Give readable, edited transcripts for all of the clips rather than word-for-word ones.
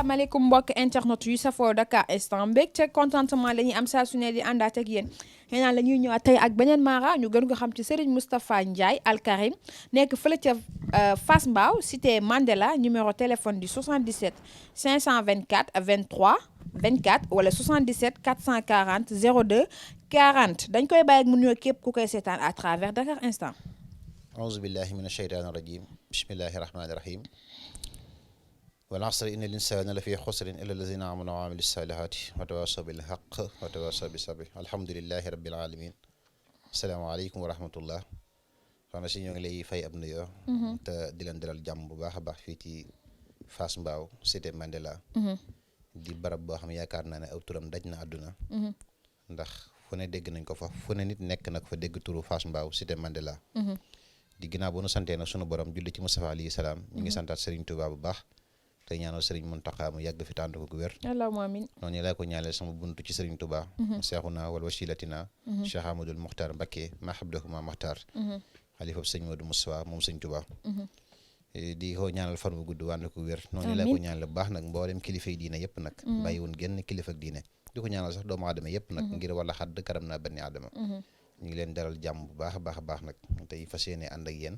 asalaamaaleykum mbokk internet yu safoo Dakar Instant mbégte contentement la ñuy am saa su ne di àndaat ak yéen xëy na la ñuy ñëwaat tey ak beneen mara ñu gën ko xam ci Serigne Moustapha Ndiaye Al Karim nekk fële ca Fass Mbao cité Mandela numéro téléphone du 77 524 23 24 wala 77 440 02 40 dañ koy bàyyi ak mu nuyoo képp ku koy seetaan à travers Dakar Instant. auzu billahi min asheytaani rajim bismillahi rahmaani rahim wal asri inna linsana la fi xusrin illa allazina amanu wa amilu salihati wa tawasaw bil haq wa tawasaw bis sabr alhamdulillahi rabbil alamin asalaamaaleykum wa rahmatullah xanaa si ñoo ngi lay fay ab nuyoo te di leen dalal jàmm bu baax a baax fii ci Fass Mbao cité Mandela di barab boo xam yaakaar naa ne aw turam daj na àdduna ndax fu ne dégg nañ ko fa fu ne nit nekk nag fa dégg turu Fass Mbao cité Mandela di ginnaaw bu nu santee nag sunu borom julli ci Mustafa alayhi salaam ñu ngi santaat Serigne Touba bu baax te ñaanal Serigne Mountakha mu yàgg fi tànd ko gu wér allahumma amin noonu laa ko ñaanal sama buntu ci Serigne Touba seexuna wal wasilatina Cheikh Amadou Mokhtar Mbacké ma habdahuma Mokhtar xalifa sëñ Modou Moustapha moom sëñ Touba di ko ñaanal fan bu gudd wànd ko wér noonu laa ko ñaanal bu baax nag mboolem kilifa yi diine yëpp nag bàyyiwun genn kilifa ak diine di ko ñaanal sax doomu aadama yëpp nag ngir wala xadd karam naa benn aadama ñu ngi leen dalal jàmm bu baax a baax nag tey fas yéene ànd ak yéen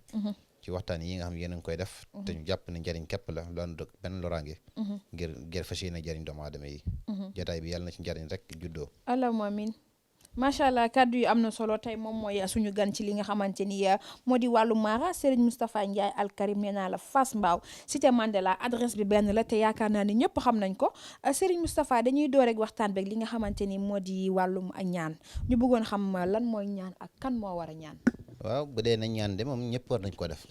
ci waxtaan yi nga xam yéen a ngi koy def te ñu jàpp ne njariñ képp la loolu dog benn loraange ngir fas yéene jariñ doomu aadama yi jotaay bi yàlla na ci njariñ rek juddoo allahumma amin macha allah kàddu yi am na solo tey moom mooy suñu gan ci li nga xamante ni moo di wàllu mara Serigne Moustapha Ndiaye Al Karim nee naa la Fass Mbao cité Mandela adresse bi benn la te yaakaar naa ni ñëpp xam nañ ko Serigne Moustapha dañuy door rek waxtaan beeg li nga xamante ni moo di wàllum ñaan ñu bëggoon xam lan mooy ñaan ak kan moo war a ñaan. waaw bu dee nañ ñaan de moom ñëpp war nañ ko def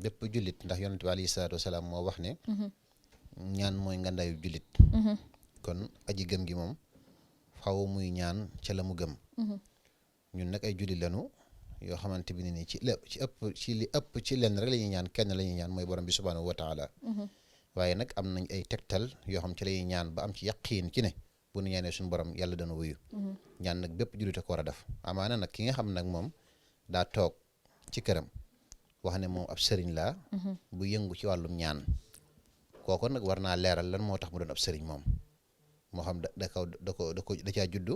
bépp jullit ndax yonent bi alayhi salaatu wasalaam moo wax ne ñaan mooy ngandaayu jullit kon aji gëm gi moom xaw muy ñaan ca la mu gëm ñun nag ay jullit lañu yoo xamante bi ne nii li ëpp ci lenn rek la ñuy ñaan kenn la ñuy ñaan mooy borom bi subhanahu wa taala waaye nag am nañ ay tegtal yoo xam ci la ñuy ñaan ba am ci yaqiin ci ne bu nu ñaanee suñu borom yàlla dana wuyu ñaan nag bépp jullit a ko war a def amaana nag ki nga xam nag moom daa toog ci këram wax ne moom ab sëriñ la bu yëngu ci wàllum ñaan kooku nag war naa leeral lan moo tax mu doon ab sëriñ moom moo xam da caa juddu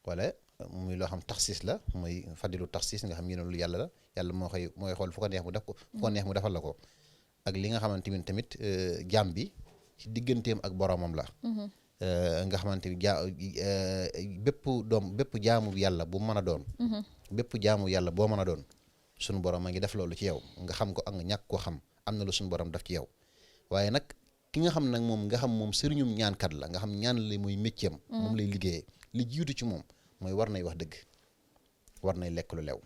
wala muy loo xam taxsis la muy fadilu taxsis nga xam yéen lu yàlla la yàlla mooy xool fu ko neex mu def ko fu ko neex mu defal la ko ak li nga xamante ni tamit jaam bi ci digganteem ak boromam la nga xamante ni bépp jaamu yàlla bu mën a doon bépp jaamu yàlla boo mën a doon suñu borom a ngi def loolu ci yow nga xam ko ak nga ñàkk ko xam am na lu suñu borom def ci yow waaye nag ki nga xam nag moom nga xam moom sëriñum ñaankat la nga xam ñaan la muy métier moom lay liggéeyee li jiitu ci moom mooy war nay wax dëgg war nay lekk lu lew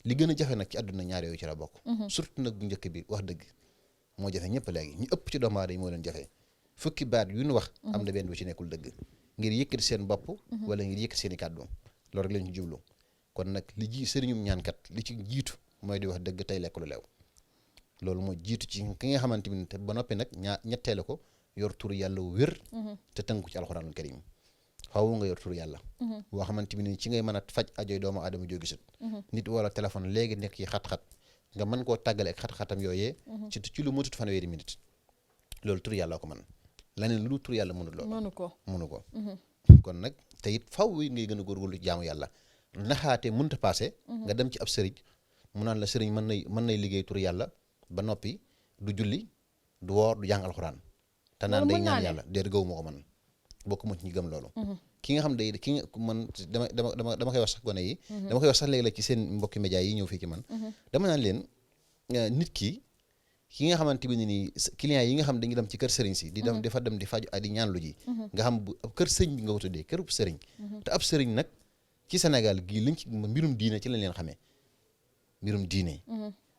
li gën a jafe nag ci àdduna ñaar yooyu ci la bokk surtout nag bu njëkk bi wax dëgg moo jafe ñëpp léegi ñu ëpp ci doomu aadama yi moo leen jafe fukki baat yu ñu wax am na benn bu ci nekkul dëgg ngir yëkkati seen bopp wala ngir yëkkati seen i kàddu loolu rek lañ ci jublu kon nag sëriñum ñaankat li ci jiitu mooy di wax dëgg tey lekk lu lew loolu moo jiitu ci ki nga xamante ni te ba noppi nag ñetteelu ko yor tur yàlla wér te tënku ci alxuraanul karim xaw nga yor tur yàlla boo xamante ni ci ngay mën a faj ajoy doomu aadama joo gisut nit wala téléphone léegi nekk ci xat-xat nga mën koo tàggale ak xat-xatam yooyee ci lu matut fanweeri minute loolu tur yàlla ko mën leneen lu tur yàlla mënut loolu mënu ko kon nag te it faw wi ngay gën a góorgóorlu jaamu yàlla naxaate mënta passé nga dem ci ab sëriñ mu naan la sëriñ mën nay liggéey tur yàlla ba noppi du julli du woor du jàng alxuraan te naan day ñaan yàlla déet gaw ma ko man bokk mu ci ñi gëm loolu ki nga xam ki nga man dama koy wax sax gone yi dama koy wax sax léegi la ci seen mbokki média yi ñëw fii ci man dama naan leen nit ki nga xamante bi nii client yi nga xam dañuy dem ci kër sëriñ si di dem dafa dem di faju di ñaan lu ji nga xam kër sëriñ bi nga ko tuddee kërub sëriñ te ab sëriñ nag ci Sénégal gii liñ ci mbirum diine ci lañ leen xamee mbirum diine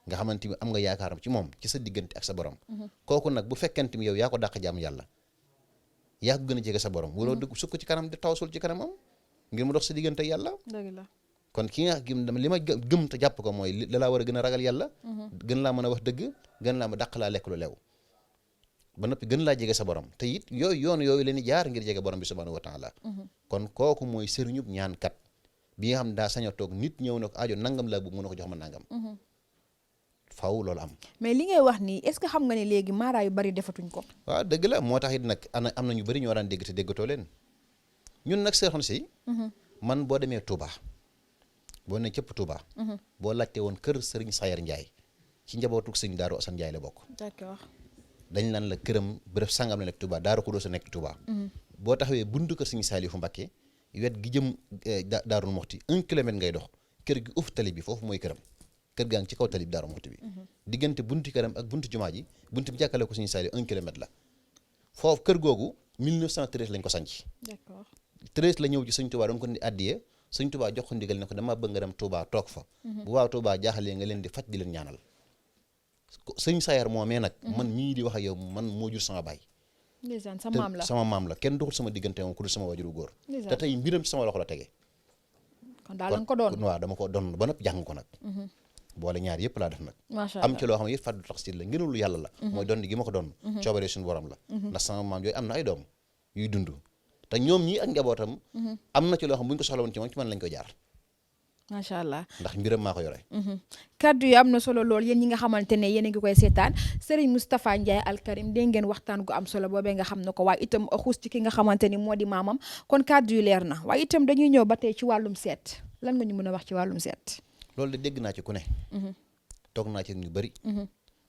nga xamante ni am nga yaakaar ci moom ci sa diggante ak sa borom kooku nag bu fekkente ni yow yaa ko dàq jaamu yàlla yaa ko gën a jege sa borom wala dugg sukk ci kanam di tawasul ci kanamam ngir mu dox sa diggante ak yàlla dëgg la kon ki nga li ma gëm te jàpp ko mooy la laa war a gën a ragal yàlla gën laa mën a wax dëgg gën laa ma dàq laa lekk lu lew ba noppi gën laa jege sa borom te it yooyu leen di jaar ngir jege borom bi subhanahu wa taala kon kooku mooy sëriñub ñaankat bi nga xam daa sañ a toog nit ñëw na ko aajo nangam laa bëgg mën na ko jox ma nangam faw loolu am. mais li ngay wax nii est-ce que xam nga ne léegi mara yu bari defatuñ ko. waaw dëgg la moo tax it nag am na ñu bëri ñoo daan dégg te déggatoo leen ñun nag seexoon si. man boo demee Touba boo ne cëpp Touba. boo laajte woon kër Serigne Sayar Ndiaye ci njabootu Serigne Darou Assane Ndiaye la bokk. d'accord. dañ naan la këram bërëb sangam la nekk Touba Daaru Xudoos a nekk Touba. boo taxawee buntu kër Serigne Saliou Mbacké wet gi jëm Daarul Moxti 1 kilomètre ngay dox kër gi uf tali bi foofu mooy këram kër gaa ngi ci kaw tali bi Daaru Moxti bi. diggante buntu këram ak buntu jumaa ji buntu bi jàkkale ko Serigne Saliou 1 kilomètre la foofu kër googu 1913 lañ ko sanc. d'accord. 13 la ñëw ci Sëñ Touba doon ko ni addiye Sëñ Touba jox ko ndigal ne ko dama bëgg nga dem Touba toog fa. bu waa Touba jaaxalee nga leen di faj di leen ñaanal. Sëñ Sayar moomee nag. man mii di wax ak yow man moo jur sama baay. ndeysaan sa maam la sama maam la kenn doxul sama diggante moom ku dul sama wajuru góor. te tey mbiram ci sama loxo la tege. kon daal la nga ko doon waaw dama ko doon ba noppi jàng ko nag. boole ñaar yëpp laa def nag. macha allah am ci loo xam ne yëpp fàddu tax si la ngënalu yàlla la. mooy doon gi ma ko doon. coobaree suñu borom la. ndax sama maam yooyu am na ay doom yuy dund. te ñoom ñii ak njabootam. am na ci loo xam bu ñu ko soxla woon ci moom ci man lañ ko jaar. macha allah ndax mbiram maa ko yore. kaddu yi am na solo lool yéen ñi nga xamante ne yéen a ngi koy seetaan Serigne Moustapha Ndiaye Al Karim dégg ngeen waxtaan gu am solo boobee nga xam ne ko waaye itam xuus ci ki nga xamante ni moo di maamam kon kaddu yu leer na waaye itam dañuy ñëw ba tey ci wàllum seet lan nga ñu mën a wax ci wàllum seet. loolu de dégg naa ci ku ne. toog naa ci ñu bëri.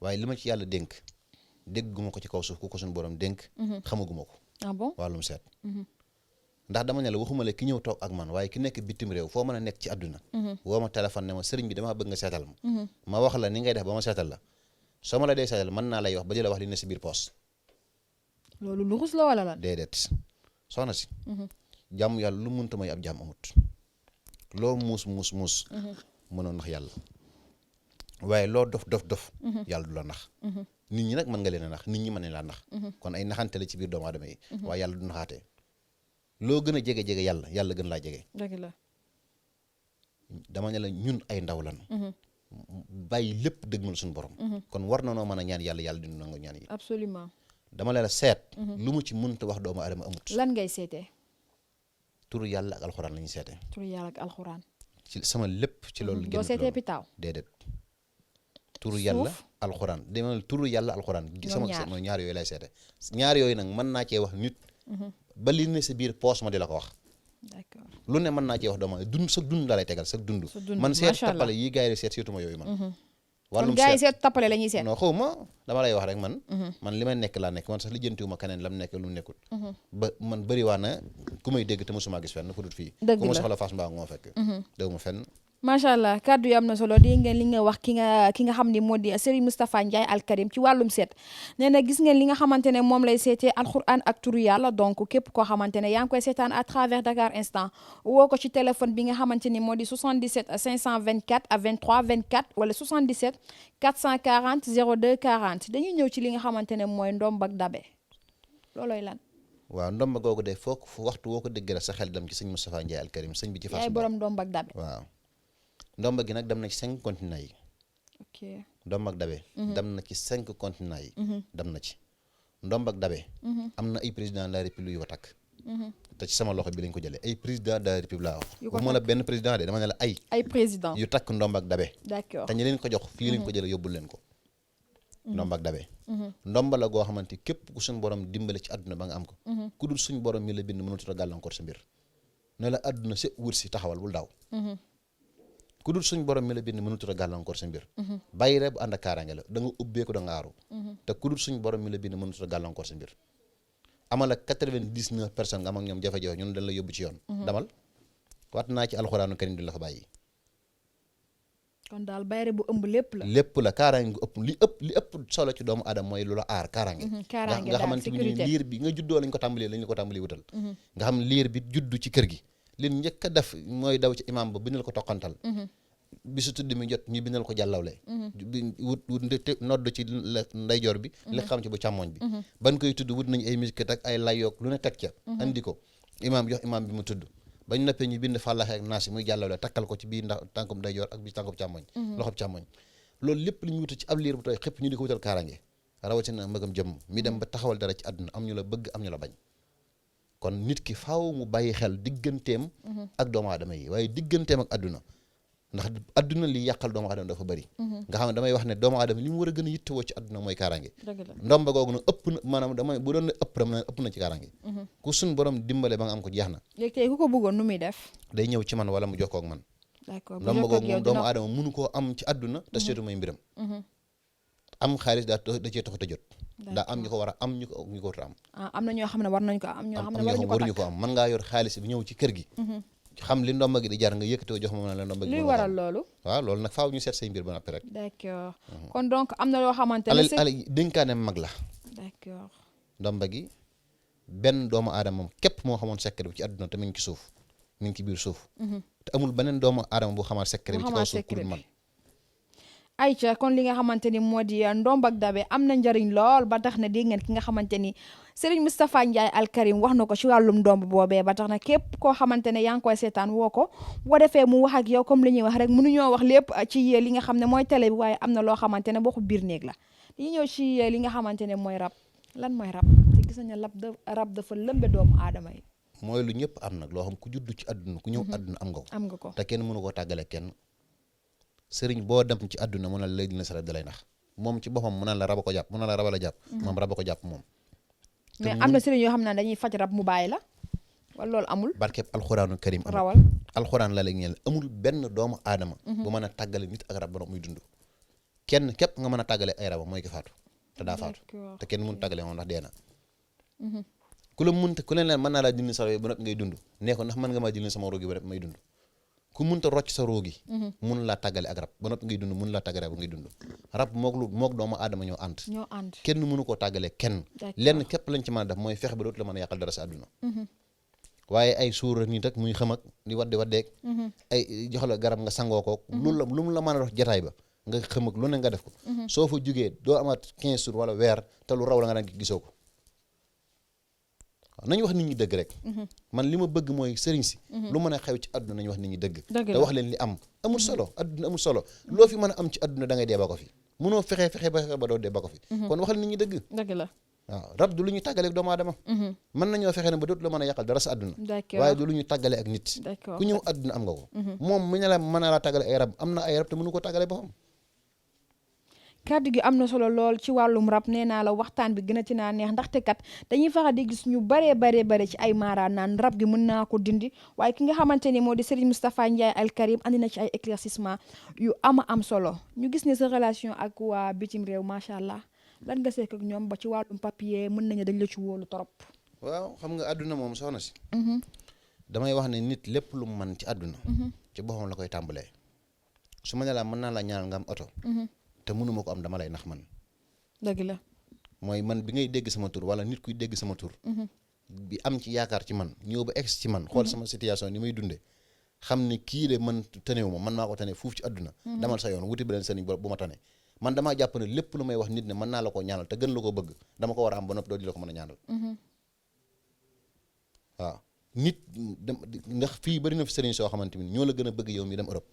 waaye li ma ci yàlla dénk dégguma ko ci kaw suuf ku ko suñu borom dénk. xamaguma ko. ah bon wàllum seet. ndax dama ne la waxuma la ki ñëw toog ak man waaye ki nekk bitim réew foo mën a nekk ci àdduna. woo ma téléphone ne ma sëriñ bi damaa bëgg nga seetal ma. ma wax la ni ngay def ba ma seetal la soo ma la dee seetal mën naa lay wax ba di la wax li ne si biir poos. loolu luxus la wala lan. déedéet soxna si. jàmm yàlla lu mënta may ab jàmm amut. loo muus. mënoo nax yàlla. waaye loo dof. yàlla du la nax. nit ñi nag mën nga leen a nax nit ñi mën nañ laa nax. kon ay naxante la ci biir doomu aadama yi. waaye yàlla du naxaatee. loo gën a jege yàlla gën laa jege. dëgg la. dama ne la ñun ay ndaw lan bàyyi lépp dëgmal suñu borom. kon war na noo mën a ñaan yàlla dina nangu ñaan yi. absolument. dama ne la seet. lu mu ci mënta wax doomu aadama amut. lan ngay seetee. turu yàlla ak alxuraan la ñuy seetee. turu yàlla ak alxuraan. ci sama lépp ci loolu. doo seetee pitaaw. déedéet. turu yàlla alxuraan dama turu yàlla alxuraan. sama mooy ñaar yooyu lay seete ñaar yooyu nag mën naa cee wax nit. ba li ne sa biir poos ma di la ko wax. d'accord lu ne mën naa cee wax doomu dund sa dund la lay tegal sa dund. man seet tappale yi gars yi seet seetuma yooyu man. wàllum seet kon gars yi seet tappale la ñuy seet. non xaw ma dama lay wax rek man. man li ma nekk laa nekk man sax lijjantiwuma keneen lam nekk lu mu nekkul. ba man bëri waa na ku may dégg te mosuma gis fenn fu dut fii. dëgg la ku ma soxla Fass mbaa moo fekk. dew ma fenn. macha allah kaddu yi am na solo dégg ngeen li nga wax ki nga xam ni moo di Serigne Moustapha Ndiaye Al Karim ci wàllum seet nee na gis ngeen li nga xamante ne moom lay seetee alxuraan ak turu yàlla donc képp koo xamante ne yaa ngi koy seetaan à travers Dakar Instant woo ko ci téléphone bi nga xamante ni moo di 77 524 à 23 24 wala 77 440 02 40 dañuy ñëw ci li nga xamante ne mooy ndomb ak dabe loolooy lan. waaw ndomba googu de foog waxtu woo ko dégg la sa xel dem ci sëñ Moustapha Ndiaye Al Karim sëñ bi ci Fass. yaay borom ndomb ak dabe. waaw. ndomba gi nag dem na ci 5 continents yi. ok ndomb ak dabe. dem na ci 5 continents yi. dem na ci ndomb ak dabe. am na ay président de la république yu ko takk. te ci sama loxo bi lañ ko jëlee ay président de la république laa wax. yu ko takk benn président de dama ne la ay président yu takk ndomb ak dabe. d'accord te ñi leen ko jox fii lañ ko jëlee yóbbul leen ko. ndomb ak dabe. ndomba la goo xamante képp ku suñ borom dimbale ci àdduna ba nga am ko. ku dul suñ borom mi la bind mënut a gàllankoor sa mbir. ne la àdduna si wër si taxawal bul daaw. ku dul suñ borom mi la bind mënut a gàllankoor sa mbir. bàyyi rek bu ànd ak kaaraange la da nga ubbeeku da nga aaru. te ku dul suñ borom mi la bind mënut a gàllankoor sa mbir. amal ak 99 personnes nga am ak ñoom jafe-jafe ñun dañ la yóbbu ci yoon. damal waat naa ci alxuraanu karim di la ko bàyyi. kon daal bayre bu ëmb lépp la. lépp la kaaraange gu ëpp li ëpp solo ci doomu aadama mooy lu la aar kaaraange. kaaraange nga xamante ni liir bi nga juddoo lañ ko tàmbalee wutal. nga xam liir bi juddu ci kër gi. leen njëkk a def mooy daw ci imam ba bindal ko toqantal. bisu tudd mi jot ñu bindal ko jàllawle. wut nodd ci ndeyjoor bi. li xam ci bu càmmoñ bi. ban koy tudd wut nañu ay musique ak ay layoog lu ne teg ca. andi ko imam jox imam bi mu tudd. bañ noppee ñu bind fàllaxe ak naasi muy jàllawle takkal ko ci biir ndax tànkum ndeyjoor ak bi tànkum càmmoñ. loxob càmmoñ loolu lépp li ñu wuta ci ab liir bu tooy xëpp ñu di ko wutal kaaraange rawatina mbëggam jëmm mi dem ba taxawal dara ci àdduna am ñu la bëgg am ñu la bañ. kon nit ki faaw mu bàyyi xel digganteem ak doomu aadama yi waaye digganteem ak àdduna ndax adduna li yàqal doomu aadama dafa bëri nga xam ne damay wax ne doomu aadama li mu war a gën a yittewoo ci adduna mooy kaaraange ndomba googu nag ëpp na maanaam damay bu doon ne ëpp dama ëpp na ci kaaraange ku suñ borom dimbale ba nga am ko jeex na léegi tey ku ko bëggoon nu muy def day ñëw ci man wala mu jokkoo ak man d'accord ndomba googu moom doomu aadama mënu koo am ci adduna te seetu may mbiram am xaalis da cee taxut a jot daa am ñu ko war a am ñu ko war a am am na ñoo xam ne war nañ ko am ñoo xam ne waruñu ko am mën ngaa yor xaalis bi ñëw ci kër gi xam li ndomba gi di jar nga yëkkatoo jox ma la ndomba gi luy waral loolu waaw loolu nag faaw ñu seet say mbir ba noppi rek d'accord kon donc am na loo xamante ne alal dénkaane mag la d'accord ndomba gi benn doomu aadama moom képp moo xamoon secret bi ci àdduna te mi ngi ci suuf mi ngi ci biir suuf te amul beneen doomu aadama bu xamaat secret bi ci kaw suuf ku dul man ayca kon li nga xamante ni moo di ndomb ak dabe am na njëriñ lool ba tax na dégg ngeen ki nga xamante ni Serigne Moustapha Ndiaye Al Karim wax na ko ci wàllum ndomb boobee ba tax na képp koo xamante ne yaa ngi koy seetaan woo ko boo defee mu wax ak yow comme li ñuy wax rek mënuñoo wax lépp ci li nga xam ne mooy télé bi waaye am na loo xamante ne waxu biir néeg la dañuy ñëw ci li nga xamante ne mooy rab lan mooy rab te gis nañ ne rab dafa lëmbe doomu aadama yi mooy lu ñëpp am nag loo xam ku juddu ci àdduna ku ñëw àdduna am nga ko te kenn mënu koo tàggale kenn sëriñ boo dem ci àdduna mu ne la lay dina sa rab da lay nax moom ci boppam mu ne la raba ko jàpp mu ne la raba la jàpp moom raba ko jàpp moom mais am na sëriñ yoo xam ne dañuy faj rab mu bàyyi la wala loolu amul barkeeb alxuraanu karim rawal alxuraan la ñeel amul benn doomu aadama bu mën a tàggale nit ak rab ba muy dund kenn képp nga mën a tàggale ay raba mooy ki faatu te daa faatu te kenn mënu tàggale moom ndax dee na ku leen leen mën naa laa dindi sa rab ba noppi ngay dund nee ko ndax mën nga maa dindi sama roogi ba noppi may dund ku mënta rocc sa roogi mun laa tàggale ak rab ba noppi ngay dund mun laa tàggale ba ngay dund rab mook doomu aadama ñoo ànd kenn mënu koo tàggale kenn lenn képp lañ ci mën a def mooy fexe ba dootu la mën a yàqal dara sa àdduna waaye ay suura nit ak muy xam ak di waddeeg ay jox la garab nga sangoo ko lu mu la mën a dox jataay ba nga xam ak lu ne nga def ko soo fa jugee doo amaat 15 jours wala weer te lu raw la nga daan gisoo ko nañu wax nit ñi dëgg rek man li ma bëgg mooy sëriñ si lu mën a xew ci àdduna nañu wax nit ñi dëgg te wax leen li am amul solo àdduna amul solo loo fi mën a am ci àdduna da ngay dee ba ko fi mënoo fexe ba doo dee ba ko fi kon waxal nit ñi dëgg la waaw rab du lu ñu tàggale ak doomu aadama mën nañoo fexe ne ba dootu la mën a yàqal dara sa àdduna waaye du lu ñu tàggale ak nit ku ñëw àdduna am nga ko moom mu ne la mën a laa tàggale ay rab am na ay rab te mënu ko tàggale boppam kàddu gi am na solo lool ci wàllum rab nee naa la waxtaan bi gën a ci naa neex ndaxte kat dañuy faral di gis ñu bare ci ay maara naan rab gi mën naa ko dindi waaye ki nga xamante ni moo di Serigne Moustapha Ndiaye Al Karim andi na ci ay éclaircissement yu am solo ñu gis ne sa relation ak waa bitim réew macha allah lan nga seek ak ñoom ba ci wàllum papier mën nañu dañ la ci wóolu trop. waaw xam nga àdduna moom soxna si. damay wax ne nit lépp lu mu mën ci àdduna. ci boppam la koy tàmbalee. su ma ne laa mën naa la ñaanal nga am oto. te mënuma ko am dama lay nax man. dëgg la. mooy man bi ngay dégg sama tur wala nit kuy dégg sama tur. bi am ci yaakaar ci man ñëw ba egg ci man. xool sama situation ni may dundee. xam ne kii de man tënewu ma man maa ko tane fuuf ci àdduna. damal sa yoon wuti beneen sëriñ bu ma tane. man damaa jàpp ne lépp lu may wax nit ne mën naa la ko ñaanal te gën la ko bëgg dama ko war a am ba noppi doo di la ko mën a ñaanal. waaw nit ndax fii bari na fi sëriñ soo xamante ni ñoo la gën a bëgg yow mi dem Europe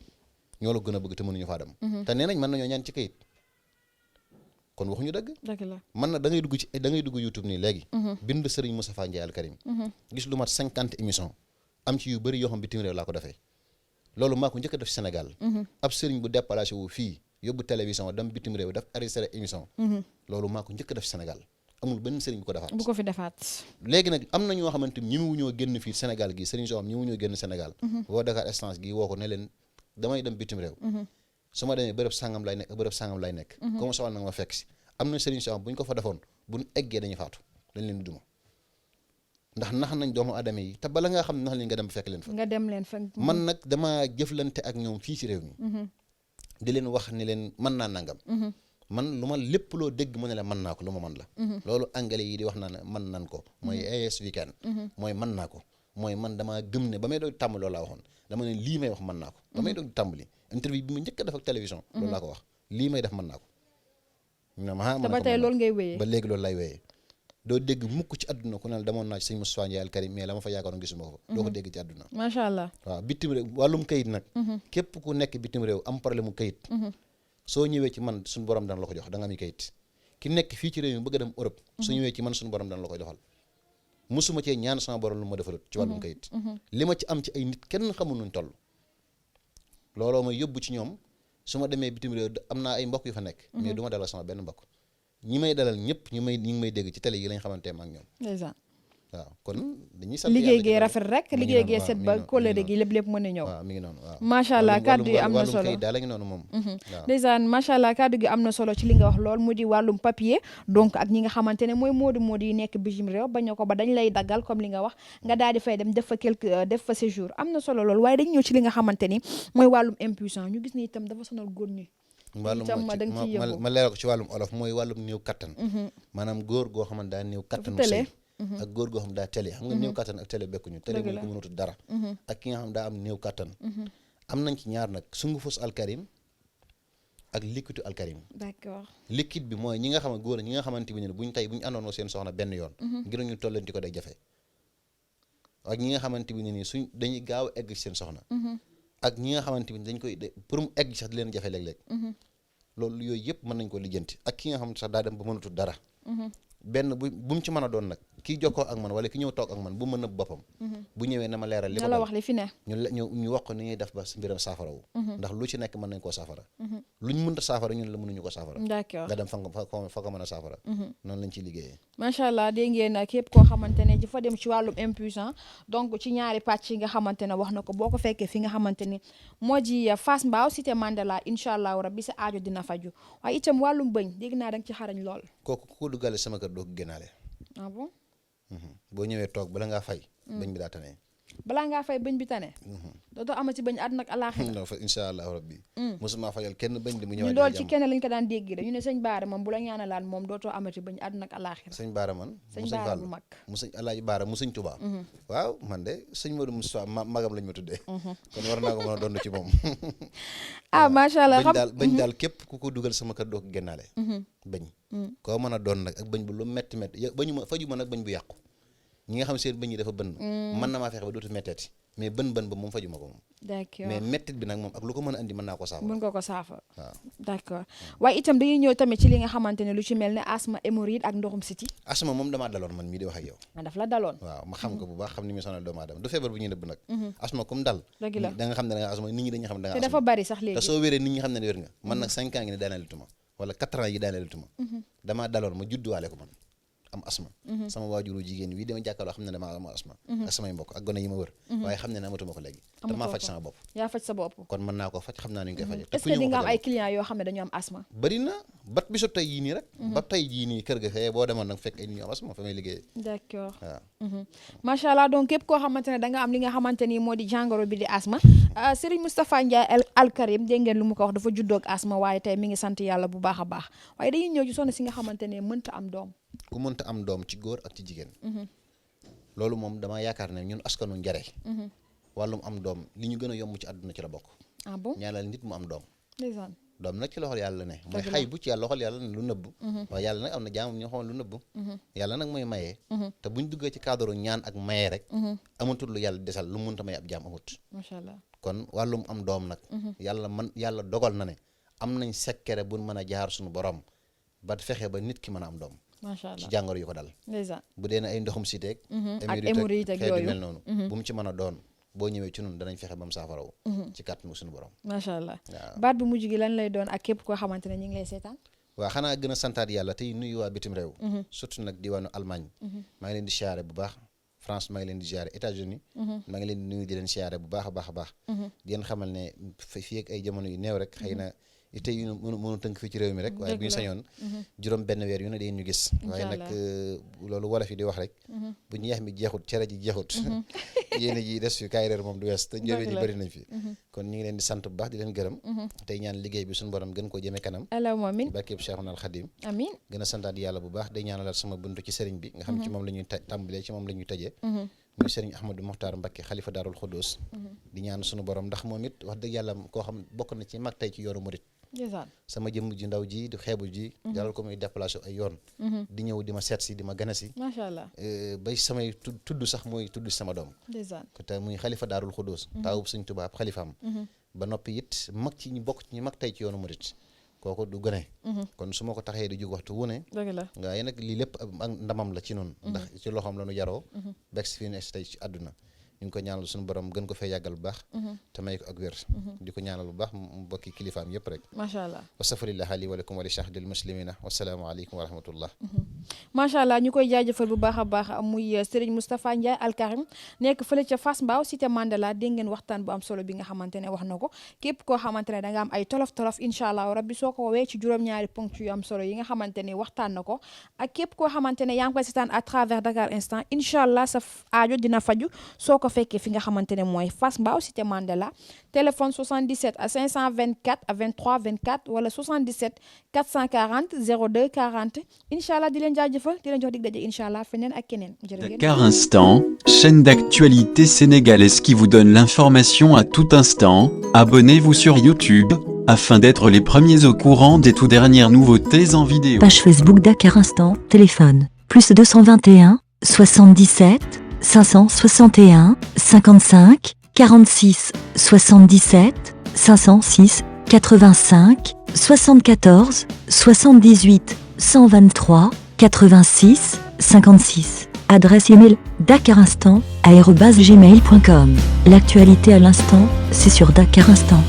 ñoo la gën a bëgg te mënuñu faa dem. te nee nañ mën nañoo ñaan ci kayit kon waxuñu dëgg. dëgg la man na da ngay dugg YouTube nii léegi. bind Serigne Moustapha Ndiaye Al Karim. gis lu mat 50 émissions am ci yu bëri yoo xam bitim réew laa ko defee loolu maa ko njëkk a def Sénégal. ab sëriñ bu déplacé wu fii yóbbu télévision dem bitim réew daf arrêté émission. loolu maa ko njëkk a def Sénégal amul benn sëriñ bu ko defaat. bu ko fi defaat. léegi nag am na ñoo xamante ni ñi mu ñoo génn fii Sénégal gii sëriñ soo xam ñi mu ñoo génn Sénégal. woo Dakar Essence gii woo ko ne leen damay dem bitim réew. su ma demee bërëb sangam lay nekk comme soxal na nga ma fekk si am na sëriñ soo xam bu ñu ko fa defoon bu ñu eggee dañuy faatu dañ leen duma ndax nax nañ doomu aadama yi te bala ngaa xam ne nax leen nga dem fekk leen fa. nga dem leen fa. man nag dama jëflante ak ñoom fii ci réew mi. di leen wax ni leen mën naa nangam. man lu ma lépp loo dégg mu ne la mën naa ko lu ma mën la. loolu anglais yi di wax naa ne mën nan ko mooy AS weekend. mooy mën naa ko mooy man damaa gëm ne ba may doon tàmbali loolu laa waxoon dama ne lii may wax mën naa ko. ba may doon tàmbali interview bi mu njëkk a def ak télévision. loolu laa ko wax lii may def mën naa ko. te ba tey loolu ngay wéyee ba léegi loolu lay wéyee. doo dégg mukk ci àdduna ku ne demoon naa ci sëñ Moustapha Ndiaye Al Karim mais la ma fa yaakaaroon gisuma ko fa. doo ko dégg ci àdduna. macha allah waaw bitim réew wàllum kayit nag. képp ku nekk bitim réew am problème mu kayit. soo ñëwee ci man suñu borom dana la ko jox da nga am kayit ki nekk fii ci réew mi bëgg a dem Europe. su ñëwee ci man suñu borom dana la koy doxal. musuma cee ñaan sama borom lu ma defalut ci wàllum kayit. li ma ci am ci ay nit kenn xamul nuñ toll. looloo ma yóbbu ci ñoom su ma demee bitim réew am naa ay mbokk yu fa nekk mais du ma dalal sama benn mbokk ñi may dalal ñëpp ñi ngi may dégg ci télé yi lañ xamante ma ak ñoom ndeysaan waaw kon dañuy sant liggéey yàlla gee ci rafet rek mi ngi liggéey noonu, gee waaw, set mi ngi ba noonu, kóllëre mi ngi gi lépp mën a ñëw waaw mi ngi noonu waaw macha allah kàddu yi am na wàllum solo kayit daal la ngi noonu moom waaw ndeysaan macha allah kàddu gi am na solo ci li nga wax lool mu di wàllum papier donc ak ñi nga xamante ne mooy moodu yi nekk bitim réew bañ ko ba dañ lay daggal comme li nga wax nga daal di fay dem def fa séjour am na solo lool waaye dañ ñëw ci li nga xamante ni mooy wàllum impuissant ñu gis ni itam dafa sonal góor ñi itam da nga ciy yëngu ma leeral ko ci wàllum olof mooy wàllum néew kattan maanaam góor goo xamante daa néew kattan sëy ak góor goo xam daa télé xam nga néew kattan ak télé bekkuñu télé mu ko mënatu dara ak ki nga xam daa am néew kattan am nañ ci ñaar nag sungufus alkarim ak liquidu alkarim d'accord liquide bi mooy ñi nga xam góor ñi nga xamante bi ne bu ñu àndoonoo seen soxna benn yoon ngir ñu tollanti ko day jafe ak ñi nga xamante bi ne nii suñ dañuy gaaw a egg ci seen soxna ak ñi nga xamante bi dañ koy pour mu egg sax di leen jafe léeg-léeg loolu yooyu yëpp mën nañ ko lijjanti ak ki nga xam ne sax daa dem ba mënatul dara benn bu mu ci mën a doon nag kii jokkoo ak man wala ki ñëw toog ak man bu mën a boppam bu ñëwee na ma leeral li ko la wax li fi ne ñu wax ko ni ñuy def ba mbiram saafarawu ndax lu ci nekk mën nañ koo saafara luñ mënta saafara ñun la mënuñu ko saafara d'accord nga dem fa ko mën a saafara noonu lañ ciy liggéeyee macha allah dégg ngeen képp koo xamante ne dafa dem ci wàllum impuissant donc ci ñaari pàcc yi nga xamante ne wax na ko boo ko fekkee fi nga xamante ni moo ji Fass Mbao cité Mandela incha allahu rabbi sa aajo dina faju waaye itam wàllum bëñ dégg naa da nga ci xarañ lool kooku ku ko duggale sama kër doo ko génnaale ah bon boo ñëwee toog bala ngaa fay bëñ bi daa tane balaa ngaa fay bëñ bi tane dootoo amati bëñ àdduna ak alaaxira non fa incha allahu rabbi mosuma fayal kenn bëñ di mu ñu ñëwaat lool ci kenn lañ ko daan dégg dañu ne sëñ Baara moom bu la ñaanalaan moom dootoo amati bëñ àdduna ak alaaxira sëñ Baara man sëñ Baara bu mag mu sëñ Alaaji Baara mu sëñ Tuubaa waaw man de sëñ Modou Moustapha magam lañ ma tuddee kon war naa ko mën a doon ci moom ah macha allah bëñ daal képp ku ko dugal sama kër doo ko génnaale bëñ koo mën a doon nag ak bëñ bu lu metti metti bañu ma faju ma nag bëñ bu yàqu ñi nga xam seen bëñ yi dafa bënn mën na maa fexe ba dootu metteeti mais bën ba moom faju ma ko moom d'accord mais mettit bi nag moom ak lu ko mën a andi mën naa ko saafara mën nga ko saafara waaw d'accord waaye itam dañuy ñëw tamit ci li nga xamante ne lu ci mel ne asthme hémorroïde ak ndoxum siti asma moom damaa daloon man mii di wax ak yow daf la daloon waaw ma xam ko bu baax xam ni muy sonal doomu aadama du feebar bu ñuy nëbb nag asma comme dal dëgg la da nga xam ne da nga asma nit ñi dañu xam ne da nga te dafa bari sax te léegi soo wéree nit ñi xam ne wér nga man nag 5 ans ngi ne daaneelutuma wala 4 ans yi daaneelutuma damaa daloon ma judduwaale ko man am asma sama waajuru jigéen wi dama jàkkaarloo xam ne damaa am asma ak samay mbokk ak gone yi ma wër waaye xam ne ne amatuma ko léegi te maa faj sama bopp yaa faj sa bopp kon mën naa ko faj xam naa ni ñu koy faje est-ce que di nga am ay clients yoo xam ne dañu am asma bëri na bat bisu tey yii nii rek ba tey jii nii kër ga fee boo demoon nag fekk ay nit ñu am asma fa may liggéeyee d'accord waaw macha allah donc képp koo xamante ne da nga am li nga xamante ni moo di jàngoro bi di asma Serigne Moustapha Ndiaye Al Karim dégg ngeen lu mu ko wax dafa juddoo ak asma waaye tey mi ngi sant yàlla bu baax a baax waaye dañuy ñëw ci soxna si nga xamante ne mënta am doom ku mënta am doom ci góor ak ci jigéen loolu moom dama yaakaar ne ñun askanu njare wàllum am doom li ñu gën a yomb ci àdduna ci la bokk ah bon ñaanal nit mu am doom ndeysaan doom nag ci loxol yàlla ne mooy xay bu ci yàlla loxol yàlla ne lu nëbb waaye yàlla nag am na jaamam ñoo xam lu nëbb yàlla nag mooy mayee te buñ duggee ci cadre ñaan ak mayee rek amatul lu yàlla desal lu mënta may ab jaam amut macha allah kon wàllum am doom nag yàlla dogal na ne am nañ sekkere buñ mën a jaar suñu borom ba fexe ba nit ki mën a am doom macha allah ci jàngoro yu ko dal ndeysaan bu dee ne ay ndoxum siteeg ak hémorroïde ak xeet yu yooyu mel noonu bu mu ci mën a doon boo ñëwee ci nun danañ fexe ba mu saafarawu ci kàttanu suñu borom macha allah waaw baat bu mujj gi lan lay doon ak képp koo xamante ne ñu ngi lay seetaan waaw xanaa gën a santaat yàlla tey nuyu waa bitim réew surtout nag diwaanu Allemagne maa ngi leen di siyaare bu baax France maa ngi leen di siyaare États-Unis maa ngi leen di nuyu di leen siyaare bu baax a baax a baax di leen xamal ne fii ak ay jamono yu néew rek xëy na te yu mënu tënk fii ci réew mi rek waaye bu ñu sañoon juróom benn weer yu ne deen ñu gis waaye nag loolu wolof yi di wax rek bu ñeex mi jeexut cere ji jeexut yéen ji des fi kaay reer moom du wees te njëriñ yi bëri nañ fi kon ñu ngi leen di sant bu baax di leen gërëm tey ñaan liggéey bi suñu borom gën koo jëmee kanam allahumma amin barkeb Cheikhuna al Khadim amin gën a santaat yàlla bu baax day ñaanalaat sama buntu ci sëriñ bi nga xam ci moom la ñuy tàmbalee ci moom la ñuy tëjee muy sëriñ Ahmadou Mokhtar Mbacké xalifa Daarul Xudoos di ñaan suñu borom ndax moom it wax dëgg yàlla koo xam bokk na ci mag tey ci yoonu murit sama jëmm ji ndaw ji di xeebu ji dalal ko muy déplacé ay yoon di ñëw di ma seet si di ma gën a si macha allah bay samay tudd sax mooy tudd sama doom te muy xalifa Daarul Xudoos taawub Sëñ Tuubaa ab xalifaam ba noppi it mag ci ñu bokk ci ñu mag tey ci yoonu murit kooku du gëne kon su ma ko taxee di jóg waxtu wu ne waaye nag lii lépp ak ndamam la ci noonu ndax ci loxoom la nu yaroo beeg si fii ne tey ci àdduna ñu ngi ko ñaanal suñu borom gën ko fee yàggal bu baax te may ko ak wér di ko ñaanal bu baax mbokki kilifaam yëpp rek macha allah wastaghfirullah li wa lakum wa li shahidil muslimina wassalaamu aleykum wa rahmatullah macha allah ñu koy jaajëfal bu baax a baax muy Serigne Moustapha Ndiaye Al Karim nekk fële ca Fass Mbao cité Mandela dégg ngeen waxtaan bu am solo bi nga xamante ne wax na ko képp koo xamante ne da nga am ay tolof incha allah rabbi soo ko woowee ci juróom-ñaari ponk yu am solo yi nga xamante ne waxtaan na ko ak képp koo xamante ne yaa ngi koy seetaan à travers Dakar Instant incha allah sa aajo dina faju soo ko fekkee fi nga xamante ne mooy Fass Mbao cité Mandela téléphone 77 à 524 à 23 24 wala 77 440 02 40 incha allah di leen jaajëfal di leen jox dig daje incha allah feneen ak keneen. Dakar Instant, chaîne d'actualité sénégalaise qui vous donne l'information à tout instant. Abonnez-vous sur YouTube afin d'être les premiers au courant des tout dernières nouveautés en vidéo. Page Facebook Dakar Instant, téléphone, plus 221, 77, 561, 55, 46, 77, 506, 85, 74, 78, 123, 86, 56. Adresse email dakarinstant@gmail.com. L'actualité à l'instant, c'est sur Dakar Instant.